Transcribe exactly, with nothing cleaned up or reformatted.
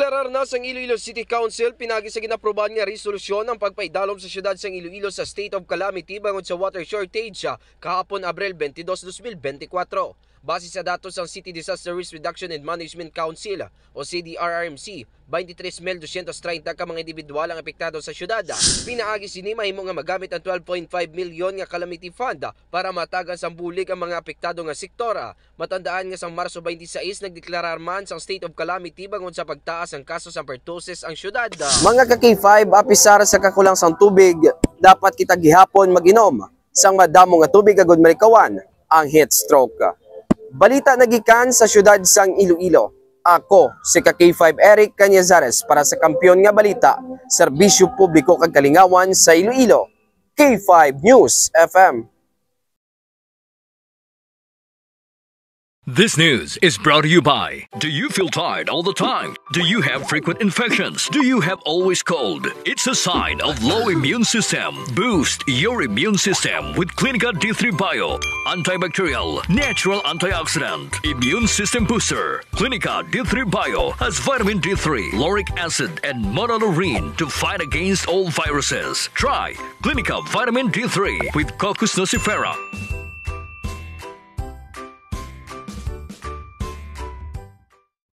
Karar na sang Iloilo City Council pinaagi sa ginaprobahan nga resolusyon ang pagpaidalom sa siyudad sang Iloilo sa state of calamity bangod sa water shortage, ah, kahapon, Abril twenty-two, twenty twenty-four. Base sa datos sang City Disaster Risk Reduction and Management Council o C D R R M C, twenty-three mil dosyentos treinta ka mga individual ang apektado sa siyudad. Pinaagi sini, mahimo nga magamit ang twelve point five milyon nga calamity fund para matagan sang bulig ang mga apektado nga sektor. Matandaan nga sang Marso twenty-six, nagdeklarar man sang state of calamity bangod sa pagtaas ang kaso sang pertussis ang siyudad. Mga ka K five, apisar sa kakulang sang tubig, dapat kita gihapon mag-inom sang madamo nga tubig agud malikawan ang heat stroke. Balita nagikan sa siyudad sang Iloilo. Ako si ka K five Eric Cañizares para sa Kampiyon nga Balita, Serbisyo Publiko kag Kalingawan sa Iloilo, K five News F M. This news is brought to you by. Do you feel tired all the time? Do you have frequent infections? Do you have always cold? It's a sign of low immune system. Boost your immune system with Clinica D three Bio. Antibacterial, natural antioxidant, immune system booster. Clinica D three Bio has vitamin D three, lauric acid, and monolaurin to fight against all viruses. Try Clinica Vitamin D three with Cocos nucifera.